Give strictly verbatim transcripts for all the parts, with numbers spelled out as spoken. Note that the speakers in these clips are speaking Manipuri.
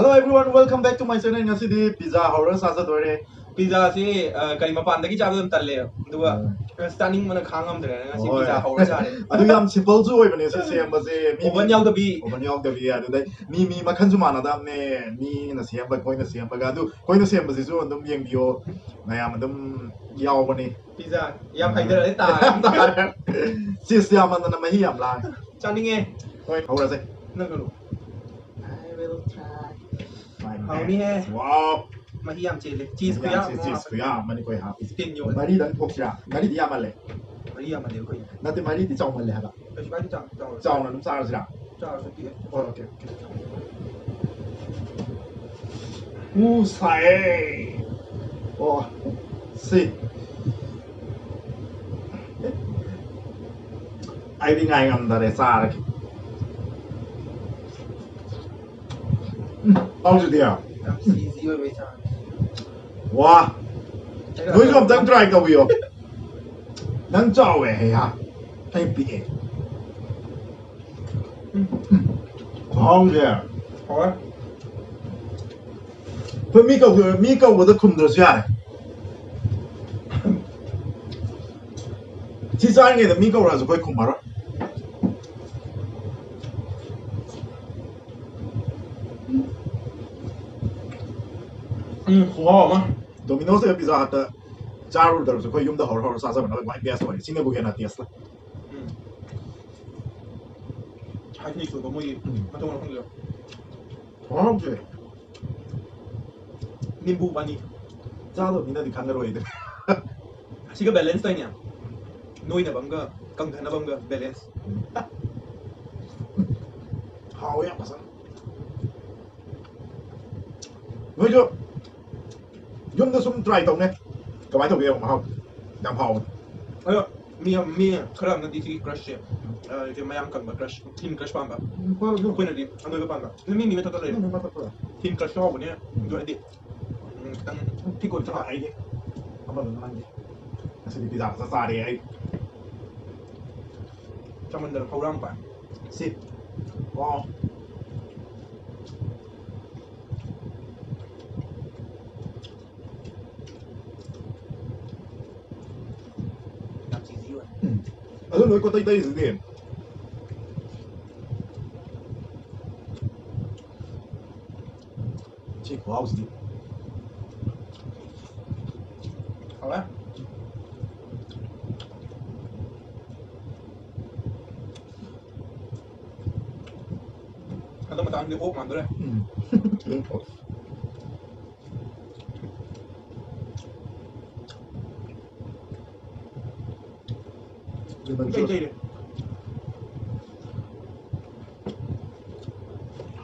Hello everyone, welcome back to my channel. ꯉꯁꯤꯗꯤ pizza ꯍꯧꯔꯒ ꯆꯥꯖꯗꯣꯔꯦ꯫ Pizzaꯁꯤ, ꯑ, ꯀꯔꯤ, ꯃꯄꯥꯟꯗꯒꯤ ꯆꯥꯕꯗꯣ ꯌꯥꯝ ꯇꯜꯂꯦ, ꯑꯗꯨꯒ ꯎꯝ꯫ ꯑꯁ, ꯆꯥꯅꯤꯡꯕꯅ ꯈꯥꯡ ꯉꯝꯗ꯭ꯔꯦ꯫ ꯉꯁꯤ ꯍꯣꯏ꯫ Pizza ꯍꯧꯔ ꯆꯥꯔꯦ꯫ ꯑꯗꯨ ꯌꯥꯝ simpleꯁꯨ ꯑꯣꯏꯕꯅꯦ ꯁꯤ ꯁꯦꯝꯕꯁꯦ꯫ ꯃꯤ, oven ꯌꯥꯎꯗꯕꯤ꯫ Oven ꯌꯥꯎꯗꯕꯤ꯫ ꯑꯗꯨꯗꯩ ꯃꯤ, ꯃꯤ ꯃꯈꯜꯁꯨ ꯃꯥꯟꯅꯗꯕꯅꯦ꯫ ꯃꯤꯅ ꯁꯦꯝꯕ, ꯑꯩꯈꯣꯏꯅ ꯁꯦꯝꯕꯒ꯫ ꯑꯗꯨ ꯑꯩꯈꯣꯏꯅ ꯁꯦꯝꯕꯁꯤꯁꯨ ꯑꯗꯨꯝ ꯌꯦꯡꯕꯤꯌꯣ, ꯃꯌꯥꯝ ꯑꯗꯨꯝ ꯌꯥꯎꯕꯅꯤ꯫ Pizza ꯌꯥꯝ ꯍꯩꯊꯔꯗꯤ ꯇꯥꯔꯦ꯫ ꯇꯥꯔꯦ꯫ Cheese ꯌꯥꯝꯃꯟꯗꯅ ꯃꯍꯤ ꯌꯥꯝ ꯂꯥꯡꯉꯦ꯫ ꯆꯥꯅꯤꯡꯉꯦ꯫ ꯍꯣꯏ, ꯍꯧꯔꯁꯦ꯫ ꯅꯪ ꯀꯩꯅꯣ? I will try. My ꯍꯥꯎꯅꯤꯍꯦ꯫ Best. Wow. ꯃꯍꯤ ꯌꯥꯝ ꯆꯦꯜꯂꯦ꯫ Cheese ꯃꯍꯤ ꯌꯥꯝ ꯈꯨꯌꯥꯝ ꯆꯦꯜꯂꯦ, ꯑꯃ cheese ꯍꯥꯞꯄꯦ꯫ ꯈꯨꯌꯥꯝ ꯑꯃꯅꯤ ꯑꯩꯈꯣꯏ ꯍꯥꯞꯄꯤꯁꯦ꯫ ꯇꯤꯟ ꯌꯣꯠꯂꯦ꯫ ꯃꯔꯤꯗꯪ ꯊꯣꯛꯁꯤꯔꯥ? ꯃꯔꯤꯗꯤ ꯌꯥꯝꯃꯜꯂꯦ꯫ ꯃꯔꯤ ꯌꯥꯝꯃꯜꯂꯦ ꯑꯩꯈꯣꯏ꯫ ꯅꯠꯇꯦ, ꯃꯔꯤꯗꯤ ꯆꯥꯎꯃꯜꯂꯦ ꯍꯥꯏꯕ꯫ ꯀꯩꯁꯨ ꯀꯥꯏꯗꯦ, ꯆꯥꯎ-, ꯆꯥꯎꯔꯁꯨ꯫ ꯆꯥꯎꯅ ꯑꯗꯨꯝ ꯆꯥꯔꯁꯤꯔꯥ? ꯆꯥꯔꯁꯨ ꯄꯤꯛꯑꯦ꯫ ꯍꯣꯏ, okay, okay. ꯎ ꯁꯥꯏꯌꯦ꯫ ꯑꯣ, ꯁꯤ꯫ ꯑꯩꯗꯤ ꯉꯥꯏ ꯉꯝꯗꯔꯦ, ꯆꯥꯔꯒꯦ꯫ ꯎꯝ, ꯍꯥꯎꯖꯗꯤ꯫ ꯌꯥꯝ cheesy ꯑꯣꯏꯕꯩ ꯆꯥꯡ꯫ ꯋꯥ, ꯅꯣꯏꯁꯨ ꯑꯝꯇꯪ try ꯇꯧꯕꯤꯌꯣ꯫ ꯅꯪ ꯆꯥꯎꯋꯦ, ꯍꯩꯍꯥ꯫ ꯑꯩ ꯄꯤꯛꯑꯦ꯫ ꯎꯝ, ꯎꯝ꯫ ꯈꯨꯍꯥꯎꯁꯦ꯫ ꯍꯥꯎꯋꯦ꯫ ꯑꯩꯈꯣꯏ ꯃꯤ ꯀꯧ-, ꯃꯤ ꯀꯧꯕꯗ ꯈꯨꯝꯗ꯭ꯔꯁꯨ ꯌꯥꯔꯦ꯫ ꯁꯤ ꯆꯥꯔꯤꯉꯩꯗ ꯃꯤ ꯀꯧꯔꯛꯑꯁꯨ ꯑꯩꯈꯣꯏ ꯈꯨꯝꯃꯔꯣꯏ꯫ ꯎꯝ, ꯈꯨꯍꯥꯎ ꯑꯃ꯫ Domino's ꯅꯠꯇ꯭ꯔꯒ Pizza Hut ꯇ ꯆꯥꯔꯨꯗ꯭ꯔꯁꯨ ꯑꯩꯈꯣꯏ ꯌꯨꯝꯗ ꯍꯧꯔ ꯍꯧꯔ ꯆꯥꯖꯕꯅ ꯈ꯭ꯋꯥꯏ best ꯑꯣꯏꯔꯦ꯫ ꯁꯤꯅꯕꯨ ꯍꯦꯟꯅ taste ꯂꯩ꯫ ꯎꯝ꯫ ꯍꯥꯏꯗꯤ ꯁꯣꯏꯕ ꯃꯣꯏꯒꯤ ꯎꯝ꯫ ꯃꯊꯣꯡ ꯃꯔꯝ ꯈꯪꯗꯦ꯫ ꯈꯨꯍꯥꯎꯁꯦ꯫ ꯅꯤꯝꯕꯨ ꯄꯥꯅꯤ꯫ ꯆꯥꯗꯕ ꯃꯤꯅꯗꯤ ꯈꯪꯉꯔꯣꯏꯗ꯫ ꯑꯁꯤꯒ balance ꯇꯧꯏꯅꯦ꯫ ꯅꯣꯏꯅꯕ ꯑꯃꯒ, ꯀꯪꯊꯅꯕ ꯑꯃꯒ balance꯫ ꯍꯥꯎꯋꯦ ꯌꯥꯝ ꯐꯖꯅ꯫ ꯅꯣꯏꯁꯨ ꯌꯨꯝꯗ ꯁꯨꯝ try ꯇꯧꯅꯦ꯫ ꯀꯃꯥꯏꯅ ꯇꯧꯒꯦ ꯌꯦꯡꯉꯣ ꯃꯍꯥꯎ꯫ ꯌꯥꯝ ꯍꯥꯎꯕꯅꯦ꯫ ꯑꯗꯣ ꯃꯤ, ꯃꯤ ꯈꯔ ꯑꯃꯅꯗꯤ ꯁꯤꯒꯤ crush ꯁꯦ, ꯑ, ꯁꯤ ꯃꯌꯥꯡ ꯀꯪꯕ crush, thin crush ꯄꯥꯝꯕ꯫ ꯎꯝ, ꯍꯣꯏ, ꯑꯗꯨ ꯑꯩꯈꯣꯏꯅꯗꯤ ꯑꯅꯣꯏꯕ ꯄꯥꯝꯕ꯫ ꯑꯗꯨ ꯃꯤ ꯃꯤ ꯃꯊꯛꯇ ꯂꯩꯔꯦ꯫ ꯑꯗꯨ ꯃꯊꯛꯇ꯫ Thin crush ꯁꯨ ꯍꯥꯎꯕꯅꯦ, ꯎꯝ꯫ ꯑꯗꯨ ꯑꯩꯗꯤ, ꯎꯝ, ꯈꯤꯇꯪ thick ꯑꯣꯏꯕꯁꯨ ꯍꯥꯎ-, ꯑꯩꯗꯤ ꯑꯃꯗꯨꯅ ꯅꯪꯒꯤ꯫ ꯉꯁꯤꯗꯤ pizza ꯐꯖ ꯆꯥꯔꯦ ꯑꯩ꯫ ꯆꯥꯃꯟꯗꯅ ꯐꯧꯔꯥ ꯑꯃ ꯄꯥꯏ꯫ ꯁꯤ꯫ Wow꯫ ꯑꯗꯨ ꯂꯣꯏ ꯀꯣꯇꯩ ꯇꯩꯔꯤꯁꯤꯗꯤ꯫ ꯁꯤ ꯈꯨꯍꯥꯎꯁꯤꯗꯤ꯫ ꯍꯥꯎꯔꯦ꯫ ꯍꯟꯗꯛ ꯃꯇꯥꯡꯗꯤ ꯑꯣꯛ ꯃꯥꯟꯗꯣꯔꯦ꯫ ꯎꯝ꯫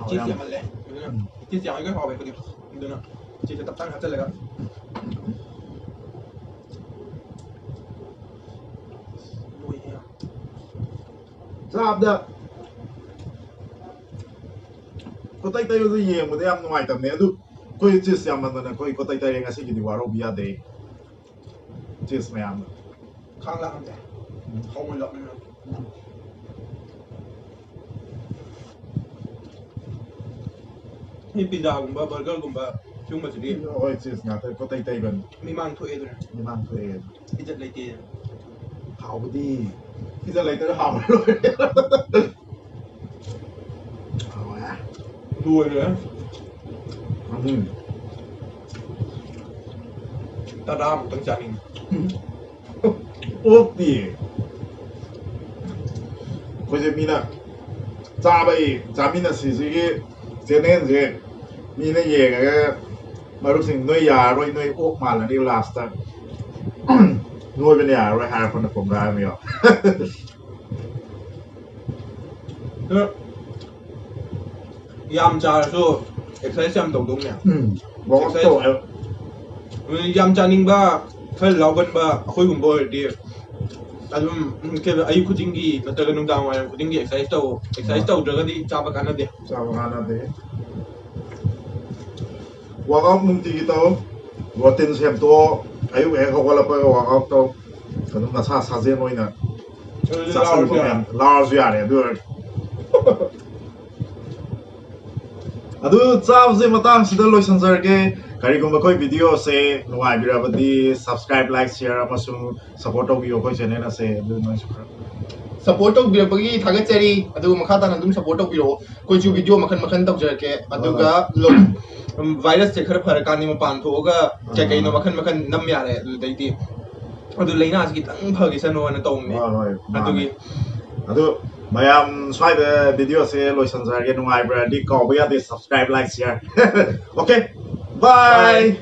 ꯏꯆꯦ ꯌꯥꯝꯃꯜꯂꯦ꯫ ꯑꯗꯨꯅ ꯎꯝ꯫ ꯏꯆꯦ ꯌꯥꯝꯃꯜꯂꯦ ꯍꯥꯎꯋꯦ ꯑꯩꯈꯣꯏꯗꯤ꯫ ꯑꯗꯨꯅ ꯏꯆꯦꯁꯦ ꯇꯞ ꯇꯥꯅ ꯍꯥꯞꯆꯜꯂꯒ꯫ ꯂꯣꯏꯔꯦ꯫ ꯆꯥꯕꯗ ꯀꯣꯇꯩ ꯇꯩꯕꯗ ꯌꯦꯡꯕꯗ ꯌꯥꯝ ꯅꯨꯡꯉꯥꯏꯇꯕꯅꯦ꯫ ꯑꯗꯨ ꯑꯩꯈꯣꯏ ꯆꯤꯁ ꯌꯥꯝꯃꯟꯗꯅ ꯑꯩꯈꯣꯏ ꯀꯣꯇꯩ ꯇꯩꯔꯦ꯫ ꯉꯁꯤꯒꯤꯗꯤ ꯋꯥꯔꯧꯕ ꯌꯥꯗꯦ꯫ ꯆꯤꯁ ꯃꯌꯥꯝꯅ꯫ ꯈꯥꯡ ꯂꯥꯡꯗꯦ꯫ ꯎꯝ꯫ ꯍꯧꯃꯜꯂꯛꯅꯤꯅ꯫ ꯎꯝ꯫ ꯁꯤ ꯄꯤꯖꯥꯒꯨꯝꯕ, ꯕꯔꯒꯔꯒꯨꯝꯕ ꯁꯤꯒꯨꯝꯕꯁꯤꯗꯤ ꯍꯣꯏ, ꯆꯤꯁ ꯉꯥꯛꯇ ꯀꯣꯇꯩ ꯇꯩꯕꯅꯤ꯫ ꯃꯤꯃꯥꯡ ꯊꯣꯛꯑꯦ ꯑꯗꯨꯅ꯫ ꯃꯤꯃꯥꯡ ꯊꯣꯛꯑꯦ꯫ ꯏꯖꯠ ꯂꯩꯇꯦ꯫ ꯍꯥꯎꯕꯗꯤ ꯏꯖꯠ ꯂꯩꯇ꯭ꯔꯒ ꯍꯥꯎꯔ ꯂꯣꯏꯔꯦ꯫ ꯍꯥꯎꯔꯦ꯫ ꯂꯣꯏꯔꯦ꯫ ꯎꯝ꯫ ꯇꯔꯥꯃꯨꯛꯇꯪ ꯆꯥꯅꯤꯡꯉꯤ꯫ ꯎꯝ꯫ ꯑꯣꯛꯇꯤ ꯑꯩꯈꯣꯏꯁꯦ ꯃꯤꯅ ꯆꯥꯕꯩ ꯆꯥꯃꯤꯟꯅꯁꯤꯁꯤꯒꯤ ꯆꯦꯅꯦꯜꯁꯦ ꯃꯤꯅ ꯌꯦꯡꯉꯒ ꯃꯔꯨꯞꯁꯤꯡ ꯅꯣꯏ ꯌꯥꯔꯔꯣꯏ, ꯅꯣꯏ ꯑꯣꯛ ꯃꯥꯜꯂꯅꯤ ꯂꯥꯁꯇ ꯅꯣꯏꯕꯅ ꯌꯥꯔꯔꯣꯏ ꯍꯥꯏꯔꯛꯄꯅ ꯀꯣꯡꯒꯥꯏ ꯑꯃ ꯌꯥꯎ꯫ ꯑꯗꯣ ꯌꯥꯝ ꯆꯥꯔꯁꯨ ꯑꯦꯛꯁꯔꯁꯥꯏꯁ ꯌꯥꯝ ꯇꯧꯗꯧꯅꯦ꯫ ꯎꯝ, ꯋꯥꯛ ꯑꯥꯎꯠ ꯑꯦꯛꯁꯔꯁꯥꯏꯁ ꯇꯧ ꯍꯥꯏꯕ꯫ ꯌꯥꯝ ꯆꯥꯅꯤꯡꯕ, ꯈꯔ ꯂꯥꯎꯒꯟꯕ ꯑꯩꯈꯣꯏꯒꯨꯝꯕ ꯑꯣꯏꯔꯗꯤ ꯑꯗꯨꯝ, ꯎꯝ, ꯀꯩ, ꯑꯌꯨꯛ ꯈꯨꯗꯤꯡꯒꯤ ꯅꯠꯇ꯭ꯔꯒ ꯅꯨꯡꯗꯥꯡ ꯋꯥꯏꯔꯝ ꯈꯨꯗꯤꯡꯒꯤ ꯑꯦꯛꯁꯔꯁꯥꯏꯁ ꯇꯧ꯫ ꯑꯦꯛꯁꯔꯁꯥꯏꯁ ꯑꯥ꯫ ꯇꯧꯗ꯭ꯔꯒꯗꯤ ꯆꯥꯕ ꯀꯥꯟꯅꯗꯦ꯫ ꯆꯥꯕ ꯀꯥꯟꯅꯗꯦ꯫ ꯋꯥꯛ ꯑꯥꯎꯠ ꯅꯨꯡꯇꯤꯒꯤ ꯇꯧ, ꯔꯣꯇꯤꯟ ꯁꯦꯝꯗꯣꯛꯑꯣ, ꯑꯌꯨꯛ ꯍꯦꯛ ꯍꯧꯒꯠꯂꯛꯄꯒ ꯋꯥꯛ ꯑꯥꯎꯠ ꯇꯧ, ꯑꯗꯨꯝ ꯅꯁꯥ ꯁꯥꯖꯦꯜ ꯑꯣꯏꯅ ꯑꯗꯨꯗꯤ ꯆꯥꯁꯤꯟꯕ ꯂꯥꯎꯔꯁꯨ ꯌꯥꯔꯦ꯫ ꯃꯌꯥꯝ ꯂꯥꯎꯔꯁꯨ ꯌꯥꯔꯦ꯫ ꯑꯗꯨ ꯑꯣꯏꯔꯗꯤ ꯑꯗꯨ ꯆꯥꯕꯁꯦ ꯃꯇꯥꯡꯁꯤꯗ ꯂꯣꯏꯁꯤꯟꯖꯔꯒꯦ꯫ ꯀꯔꯤꯒꯨꯝꯕ ꯑꯩꯈꯣꯏ video ꯁꯦ ꯅꯨꯡꯉꯥꯏꯕꯤꯔꯕꯗꯤ subscribe, like, share ꯑꯃꯁꯨꯡ support ꯇꯧꯕꯤꯌꯣ ꯑꯩꯈꯣꯏ channel ꯑꯁꯦ꯫ ꯑꯗꯨ ꯅꯣꯏꯁꯨ ꯈꯔ ꯁꯞꯄꯣꯔꯠ ꯇꯧꯕꯤꯔꯛꯄꯒꯤ ꯊꯥꯒꯠꯆꯔꯤ꯫ ꯑꯗꯨꯒ ꯃꯈꯥ ꯇꯥꯅ ꯑꯗꯨꯝ ꯁꯞꯄꯣꯔꯠ ꯇꯧꯕꯤꯔꯛꯑꯣ꯫ ꯑꯩꯈꯣꯏꯁꯨ video ꯃꯈꯟ ꯃꯈꯟ ꯇꯧꯖꯔꯛꯀꯦ꯫ ꯑꯗꯨꯒ ꯂꯣꯛ ꯎꯝ, virus ꯁꯦ ꯈꯔ ꯐꯔꯀꯥꯟꯗꯤ ꯃꯄꯥꯟ ꯊꯣꯛꯑꯒ ꯀꯩ ꯀꯩꯅꯣ ꯃꯈꯟ ꯃꯈꯟ ꯅꯝ ꯌꯥꯔꯦ꯫ ꯑꯗꯨꯗꯩꯗꯤ ꯑꯗꯨ ꯂꯥꯏꯅꯥꯁꯤ ꯈꯤꯇꯪ ꯐꯈꯤꯁꯅꯨ ꯍꯥꯏꯅ ꯇꯧꯕꯅꯦ꯫ ꯍꯣꯏ ꯍꯣꯏ ꯃꯥꯅꯦ꯫ ꯑꯗꯨꯒꯤ ꯑꯗꯨ ꯃꯌꯥꯝ ꯁ꯭ꯋꯥꯏꯗ video ꯁꯦ ꯂꯣꯏꯁꯟꯖꯔꯒꯦ꯫ ꯅꯨꯡꯉꯥꯏꯕ꯭ꯔꯗꯤ ꯀꯥꯎꯕ ꯌꯥꯗꯦ subscribe, like, share꯫ Okay, bye꯫